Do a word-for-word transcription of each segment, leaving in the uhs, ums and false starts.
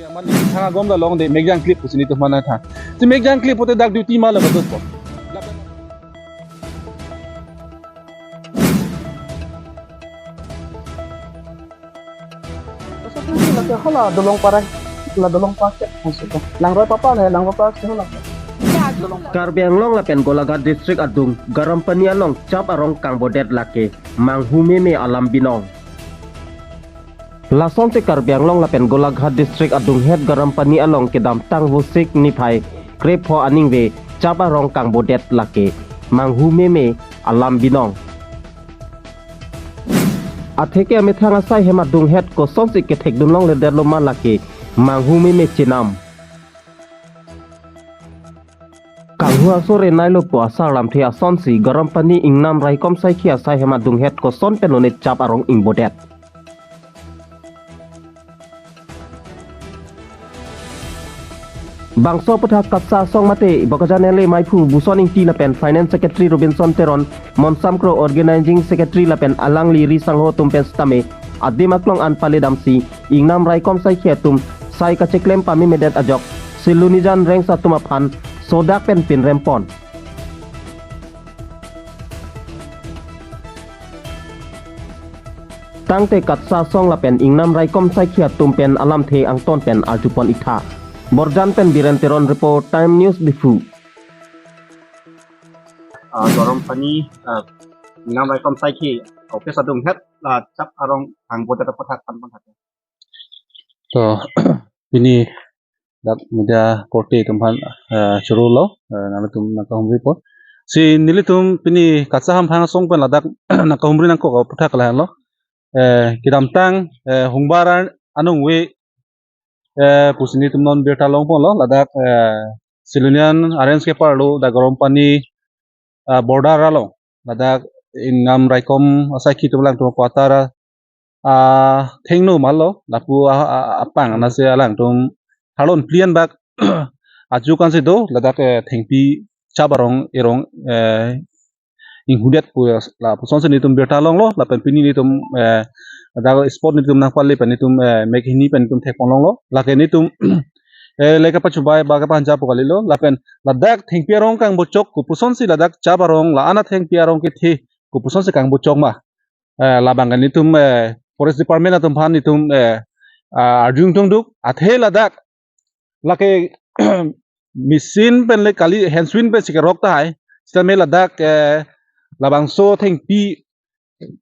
Mane thang agom ta longde, mek jangklip pusi nelitum mane tha. Si mek jangklip pute dak duty ma lo ba dotpo. Lake hala dolong parai, la dolong park ke maksud ko. Langroi papa le, langroi park ke hala. Karbi Anglong lapen Golaghat District adung Garampani along chap arong kangbodet lake manghu meme alam binong. Lasonsi Karbi Anglong lapen Golaghat District adunghet Garampani along kedamtang Vosik niphai krepho aningve chap arong kangbodet lake manghu meme alam binong. Atheke amethang asai hem adunghet kosonsi kethekdun longledetlo ma lake manghu meme chenam. Kanghu asore nailo pu asar lamthe asonsi Garampani ingnam raikom saikhi asai hem adunghet koson pen lone chap arong ingbodet. Bangso aputhak KATSA asong mate Bokajan L A maiphu Buson Ingti lapen Finance Secretary Robinson Teron, Mon Samkro Organizing Secretary lapen alangli ri sangho atum pen sitame adim aklong an paledamsi ingnam raikom saikhi atum sai kacheklem pamemedet ajok Silonijan Range atum aphan sodak pen pinrempon. Tangte KATSA asong lapen ingnam raikom saikhi atum pen alamthe angton pen arjupon iktha. Borjan pen Biren Teron report, Time News Diphu. Ah, Garampani, ah, ingnam raikom saikhi office adunghet la chap arong kangbodet aputhak thanpon tha. To, pini dak media korte atum aphan, eh, chorolo, eh, nanglitum nangkahumripo. Si nelitum pini KATSA hamphang asong pen ladak nangkahumri nangkok aputhak lahelo. Eh, kedamtang, eh, Hungbar anung we, eh, pusi nelitum non birta longponlo, ladak, eh, Silonijan Range keparlo, dak Garampani, ah, border along ladak ingnam raikom asaikhi atum alangtum quarter, ah, thengno malo lapu, ah, ah, apang anase alangtum tharlon plian bak ajukan si do ladak, eh, thengpi chap arong erong, eh, inghudet pu lapusonsi nelitum birta longlo lapen pini nelitum, eh, ladak spot nelitum nangpale pen nelitum, eh, mek hini pen nelitum thekpon longlo lake nelitum eh, le kapachubai ba kapanjapo kalilo lapen ladak thengpi arong kangbochok kopusonsi ladak chap arong la-an athengpi arong kethe kopusonsi kangbochok ma. Eh, labang ke nelitum, eh, Forest Department atum aphan nelitum, eh, ah, arjung tungduk athe ladak lake machine pen le kali hand swing pensi kerok tahai. Sitame ladak, eh, labangso thengpi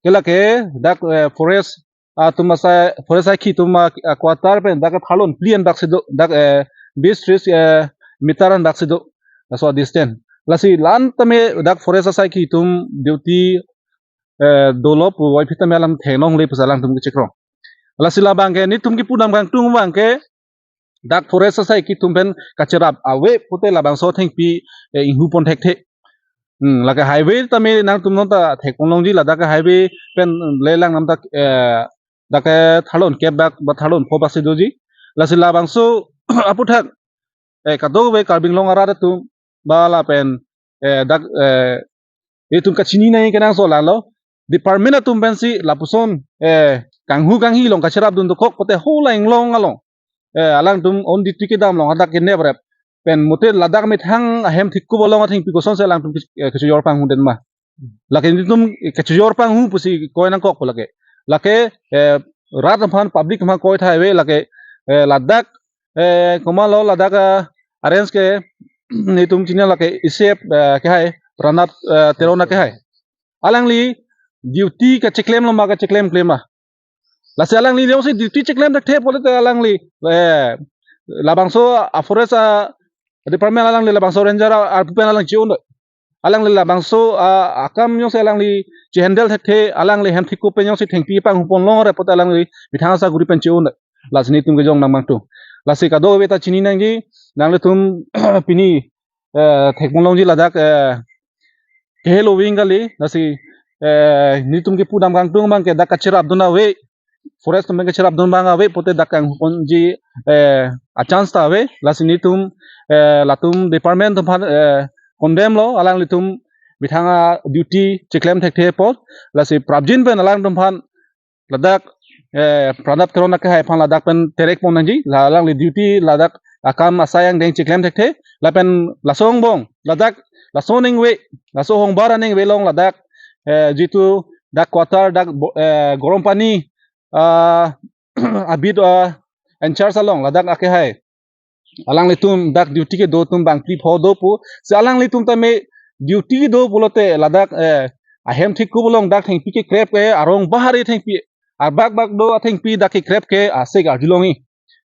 ke lake dak, eh, forest atum asai, forest asaikhi atum a, a quarter pen dak tharlon plian bak si do dak, eh, bis tris, eh, meter an bak si do. Laso distance. Lasi la-an tame dak forest asaikhi atum duty, eh, dolo puvoiphit tame alam thengnongle pusi alangtum kechekrong. Lasi labang ke nelitum kepudam kangtung abang ke dak forest asaikhi atum pen kacherap ave pute labangso thengpi, eh, inghupon thekthe. Hmm, lake highway tame nangtum non ta thekpon longji ladak highway pen le lang nam ta, eh, dak tharlon kep bak ba tharlon pho bak si doji. Lasi labangso aputhak, eh, kadokave Karbi Anglong arat atum ba lapen, eh, dak, eh, itum kachini nangji kenangsot lalo. Department atum pensi lapuson, eh, kanghu kanghi along kacherapdun dokok pute hala inglong along, eh, alangtum on duty kedam along hadak keneprep pen mate ladak methang ahem thikkup along athengpi kosonsi alangtum ke-, eh, kechojor panghudet ma. Lake nelitum kechojor panghu pusi koi nangkokpo lake. Lake, eh, rat aphan public aphan koi thai ave lake, eh, ladak, eh, komatlo ladak, ah, Range ke nelitum chini lake isep, eh, kehai Pranab, eh, Teron kehai. Alangli duty kacheklemlo ma kacheklemklem ma. Lasi alangli jongsi duty cheklem thekthe pule te alangli, eh, labangso a forest a department alangli labangso ranger a arpu pen alang che-un do. Alangli labangso a akam jongsi alangli che-handle thekthe alangli hem thikkup pen jongsi thengpi panghupon longre pute alangli methang asaguri pen che-un do. Lasi nelitum kejong nangmangtung. Lasi kadokave ta chini nangji nanglitum pini, eh, thekpon longji ladak, eh, kehelo wing kali, lasi, eh, nelitum kepudam kangtung abang ke dak kacherapdun ave, forest atum kacherapdun abang ave pute dak kanghuponji, eh, a chance ta ave, lasi nelitum, eh, latum department atum aphan, eh, condemn lo, alanglitum methang a duty cheklem thekthe apot, lasi prapjin pen alangtum aphan ladak eh, Pranab Teron akehai aphan ladak pen terek pon nangji, la alangli duty ladak akam asai angdeng chiklem thekthe, lapen laso angbong, ladak laso ningve, laso hongbar aningve along ladak, eh, jitu dak quarter, dak bo-, eh, Gorompani, ah, abit, ah, in charge along ladak akehai alanglitum dak duty kedo atum bang phli pho do pu. Si alanglitum tame duty kedo pulote ladak, eh, ahem thik kup along dak thengpi kekrep ke arong bahari thengpi, arbak bak do athengpi dak kekrep ke asek arjulongji.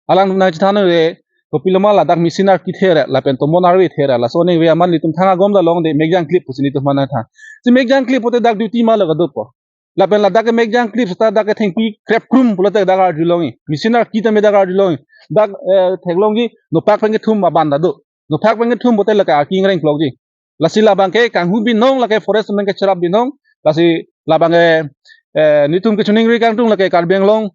Alangtum nangchethan nangve, kopiloma ladak machine arki the ra, lapen tomon arve the ra, laso ningve amat nelitum thang agom ta longde mekjang klip pusi nelitum aphan nangthan. Si mekjang klip pulote dak duty ma lo kedo po. Lapen ladak ke mekjang klip seta dak ke thengpi krep krum pulote dak arjulongji. Machine arki tame dak arjulongji. Dak, eh, theklongji nopak pen kethum aban ta do. Nopak pen kethum pulote lake arki ingreng klokji. Lasi labang ke kanghu binong, lake forest amen ke cherap binong. Lasi labang ke, eh, nelitum kechiningri kangtung lake Karbi Anglong,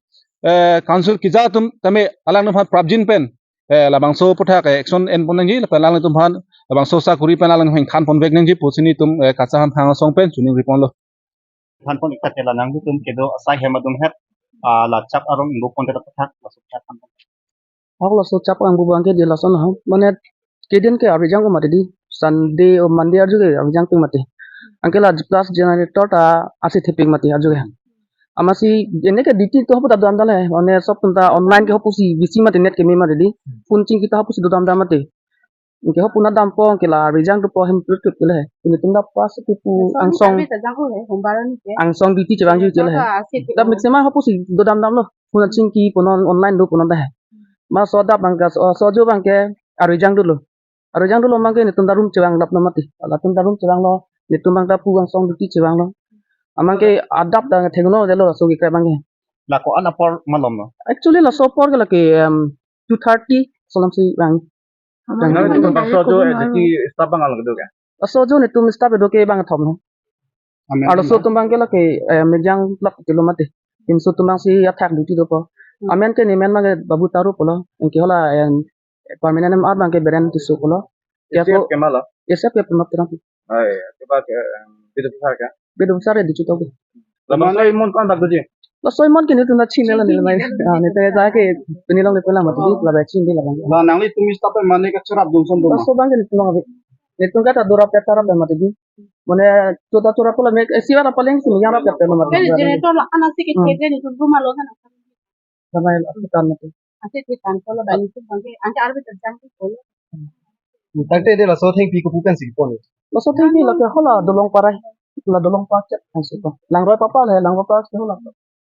eh, Council keja atum tame alangtum aphan prapjin pen, eh, labangso aputhak, eh, action en pon nangji, lapen alangtum aphan labangso sakori pen alangtum aphan than ponvek nangji pusi nelitum, eh, KASA Hamphang asong pen chiningri ponlo. Than pon ik ta ke la nangtum kedo asai hem adung het, ah, la chap arong ingbo ponte aputhak, laso chap than pon. Ako laso chap angbu abang ke di lason ha. Mane kedin ke arve jang ko mati di. Sunday o Monday arju ke arve jang pik mati. Anke la plus generator ta ase thepik mati arju ke. Amatsi ene ke duty to hapu ta dodam dam le. Mane sob atum ta online ke hapusi bisi mati, net keme mati di. Phone chingki ta hapusi dodam dam mati. Anke hapu na dampo, anke la arve jang dopo, hem plut plut ke le. Netum ta pas ke pu angsong. Arve ta jang ko he, hongbar ani ke. Angsong duty chevangji ke le. Dak maximum hapusi dodam damlo. Phone chingki punon, online do punon ta he. Ma so adap abang ke, so, so ajo abang ke arve jang dolo. Arve jang dolo abang ke netum ta room chevang lap lo mati. Latum ta room chevanglo, netum abang ta pu angsong duty chevanglo. Abang ke adap ta theklongledetlo laso kekrep abang ke. La ko-an apor malom lo? Actually laso apor ke lake, um, two thirty laso alam si vang. Nangtum bangso ajo, eh, duty staff abang alang kedo ke? Laso ajo netum staff kedo ke bang thom lo. Amen. Arloso atum abang ke lake, eh, mekjang lap kilo mati. Timso atum abang si athak duty dopo. Hmm. Amen ke nemen abang ke Babu Taro pulo. Anke hala, eh, permanent M R abang ke Beren Tisso pulo. Ke A C F ako ke ma lo? A C F ke pemap terang. Ai, coba ke, em, bidang besar ke? Bidang besar ya di Chutok. Labangso imon ko-an bak doji? Laso imon ke netum ta chinine la neli mai. Ah, netum ta ke pini long netum la mati di, la vaccine di labang. La nanglitum staff mane kacherap dun son dun ma? Laso abang ke netum abang ke. Netum ke ta dorap ya tarap ya mati di. Mane chota chora pulo mek, eh, siwa ta paling sini yang rap ya mati. Kan generator la kan ase ke Hmm. Thede netum room along kan. Sama ya, aku tan mati. Ase ke tan pulo bani tu bangke, anke arve ta jang tu pulo. Tangte de laso thengpi kopu pensi pon? Laso thengpi lake hala Dolong Parai. La Dolong Park chet ansi ko. Langroi Papar he, Langroi Papar si hala.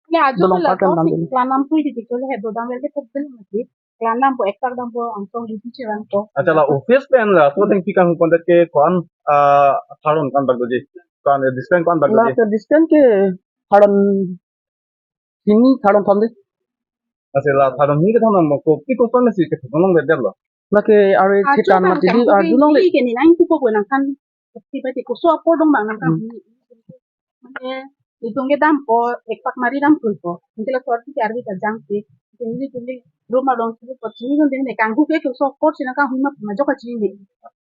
Ya, ajo Dolong ke la Park kan to si dam dulu. Klanam pui di dikole he, dodam vel ke thek vel mati. Klanam po, ekpak dampo, angsong duty chevangpo. Accha, la office pen laso thengpi kanghu pondet ke ko-an, ah, tharon ko-an bak doji? Ko-an, eh, distance ko-an bak doji? Lake distance ke tharon hini, tharon thom di. Accha, la tharon hini ke tharon mo, kopi koson si ke tharon longledetlo? Lake arve Ajo chetan kan mati di, kanghu arjulongle. Ke ni nang kupo ko nangkhan. Pasti pasti koso apor dong bang nangkhan. Hmm. Mane, netum ke dampo, ekpak mari dam kulpo. Anke laso arti ke arve ta jang si. Anke nelitum ke room along si po chini kan dene kanghu ke koso apor si nangkanghu ma majok ka chini.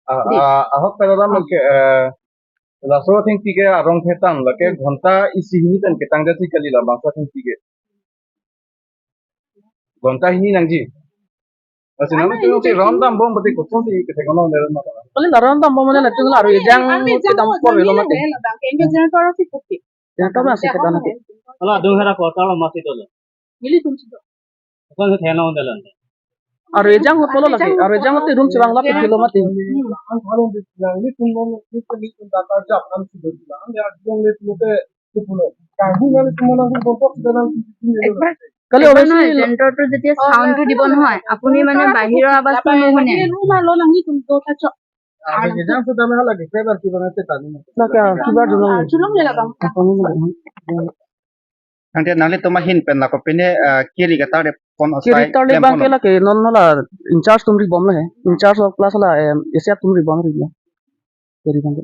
Ah, Di. Ah, ahok pen dam Ah. ke, eh, laso thengpi ke arong thetan, lake Hmm. ghonta isi hini pen ketang jati kali labangso thengpi ke. Ghonta hini nangji. Lasi nang Ana tu ini si ram jadi dam bom berarti kosong si ketek kono dari mana? Paling la ram dam bom mane latum la arve jang Arve mati jang dam ko por jang velo ni mati. Nang velo dam, ke enggak jang tor si kopi. Jang tor masih Jang ketan tor mati. Ala dung hara kota lo mati dolo. Nelitum si do. Kon se theno dolo. Arve jang ko pulo lake, arve jang mati room chevang lap kilo mati. Hmm. Ang tharon di nang nelitum non nelitum nelitum data jap ang si do. Ang ya jong nelitum te Kali Ebar obviously নহয়, জেণ্টৰটো যেতিয়া চাউণ্ডটো দিব নহয়, আপুনি মানে বাহিৰৰ আৱাজটো নুশুনে। Lake, ah, kibar dunong. Tangte nanglitum ahin pen la kopine, ah, kiri katar de pon Kiri asai tar le klem bang pon ke lo. Lake non hala in charge atum ri bom le he. In charge plus hala, em, A C F atum ri bom ri le. Kiri bang ke.